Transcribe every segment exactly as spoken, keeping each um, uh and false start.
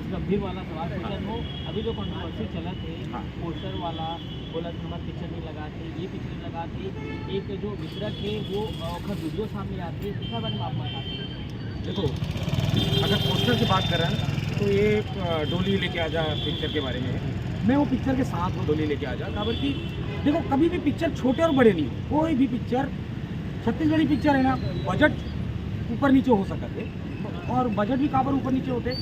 गंभीर वाला सवाल पूछत हो। अभी जो कंट्रोवर्सी चलत हे, हाँ। पोस्टर वाला बोलत हे, हमर पिक्चर नहीं लगात हे, ये पिक्चर लगात हे, एक जो वितरक हे वो, अ, ओकर वीडियो सामने आत हे, एकर बारे में आप बता सकते हैं। देखो, अगर पोस्टर की बात कर रहे हैं तो ये, अ, डोली लेके आजा पिक्चर के बारे में है। मैं वो पिक्चर के साथ हूँ, डोली लेके आजा, काबर कि देखो, कभी भी पिक्चर छोटे और बड़े नहीं हो, कोई भी पिक्चर, छत्तीसगढ़ी पिक्चर है ना, बजट ऊपर नीचे हो सकत है, और बजट भी काबर ऊपर नीचे होते,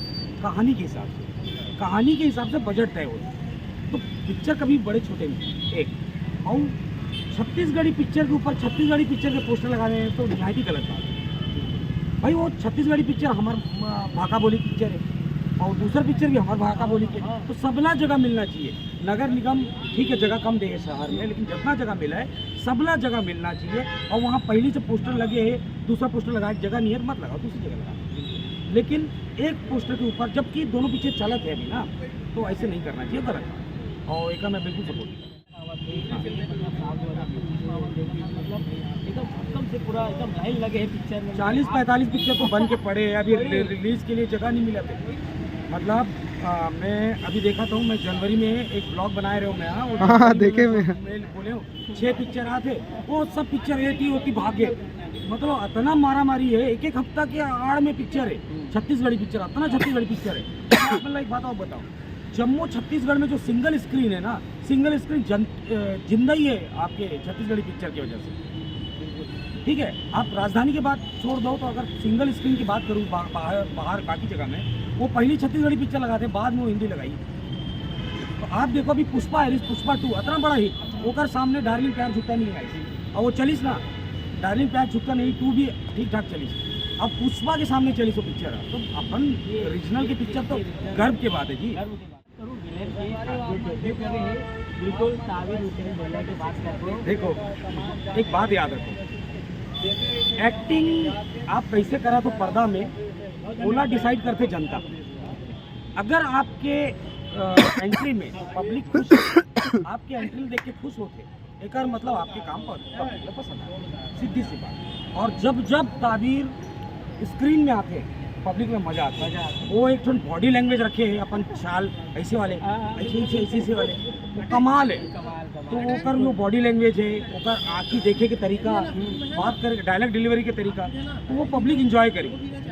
कहानी के हिसाब से, कहानी के हिसाब से बजट तय होता है। तो पिक्चर कभी बड़े छोटे नहीं, एक। और छत्तीसगढ़ी पिक्चर के ऊपर छत्तीसगढ़ी पिक्चर के पोस्टर लगाने हैं तो निहायत ही गलत बात है भाई। वो छत्तीसगढ़ी पिक्चर हमार, अ, भाखा बोली पिक्चर है, और दूसरा पिक्चर भी हमार भाखा बोली के, तो सबला जगह मिलना चाहिए। नगर निगम ठीक है, जगह कम दे है शहर में, लेकिन जितना जगह मिला है, सबला जगह मिलना चाहिए। और वहाँ पहली से पोस्टर लगे है, दूसरा पोस्टर लगाए, जगह नहीं है तो मत लगाओ, दूसरी जगह लगाओ। लेकिन एक पोस्टर के ऊपर, जबकि दोनों पिक्चर चलत है अभी ना, तो ऐसे नहीं करना चाहिए, गलत है। और एक मैं बिल्कुल सपोर्ट। मतलब एकदम एकदम से पूरा एकदम लाइन लगे है पिक्चर में। चालीस पैंतालीस पिक्चर तो बन के पड़े हैं, अभी वही। रि-, रिलीज के लिए जगह नहीं मिला था। मतलब, आ, मैं अभी देखा था, मैं जनवरी में एक ब्लॉग बनाए रहे हूँ मैं, हाँ, वो हाँ, जनवरी में देखे मैं मैं। मैं बोले हूँ, छः पिक्चर आते, वो सब पिक्चर एटी ओटी भागे। मतलब इतना मारा मारी है, एक एक हफ्ता के आड़ में पिक्चर है, छत्तीसगढ़ी पिक्चर, इतना छत्तीसगढ़ी पिक्चर है। मतलब एक बात और बताओ, जम्मू छत्तीसगढ़ में जो सिंगल स्क्रीन है ना, सिंगल स्क्रीन जन, अ, जिंदा ही है आपके छत्तीसगढ़ी पिक्चर की वजह से। ठीक है, आप राजधानी की बात छोड़ दो, तो अगर सिंगल स्क्रीन की बात करूँ, बा-, बाहर, बाहर बाकी जगह में वो पहली छत्तीसगढ़ी पिक्चर लगाते हैं, बाद में वो हिंदी लगाई। तो आप देखो, अभी पुष्पा है, पुष्पा टू इतना बड़ा हिट, ओकर सामने डार्लिंग प्यार झुकता नहीं आई, और वो चलिस ना, डार्लिंग प्यार झुकता नहीं टू भी ठीक ठाक चलिस। अब पुष्पा के सामने चलिस वो पिक्चर, तो अपन रीजनल की पिक्चर तो गर्व की बात है जी। करूँ विलेन के जो डेब्यू करे हैं, बिल्कुल ताबीर हुसैन भैया की बात करते हैं। देखो, एक बात याद रखो, एक्टिंग आप कैसे करा तो पर्दा में, ओला डिसाइड करते जनता। अगर आपके, अ, एंट्री में पब्लिक खुश है, आपके एंट्री देख के खुश होते, एकर मतलब आपके काम पर पब्लिक ला पसंद आए, सीधी सी बात। और जब जब ताबीर स्क्रीन में आते, पब्लिक में मजा आता है। मजा आता है। वो एक ठन बॉडी लैंग्वेज रखे है, अपन चाल ऐसे वाले, हाँ, हाँ। ऐसे, ऐसे, ऐसे, ऐसे वाले, वो कमाल है। कमाल, कमाल। तो ओकर जो बॉडी लैंग्वेज है, ओकर आँखी देखे के तरीका, बात करे, डायलॉग डिलीवरी के तरीका, तो वो पब्लिक एंजॉय करे।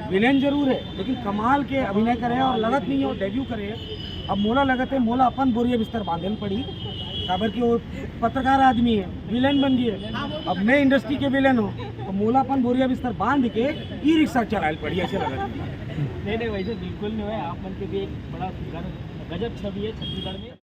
विलेन जरूर है, लेकिन कमाल के अभिनय करे और लगत नहीं है, वो डेब्यू करे है। अब मोला लगत है, मोला अपन बोरिया बिस्तर बांधे ल पड़ी, काबर कि वो पत्रकार आदमी है, विलेन बन गए। अब मैं इंडस्ट्री के विलेन हूँ, तो मोला अपन बोरिया बिस्तर बांध के ई रिक्शा चलाए ल पड़ी, ऐसे लगत है। नहीं, नहीं, वैसे बिल्कुल नहीं है। आप मन के भी एक बड़ा गर-, गजब छवि है छत्तीसगढ़ में।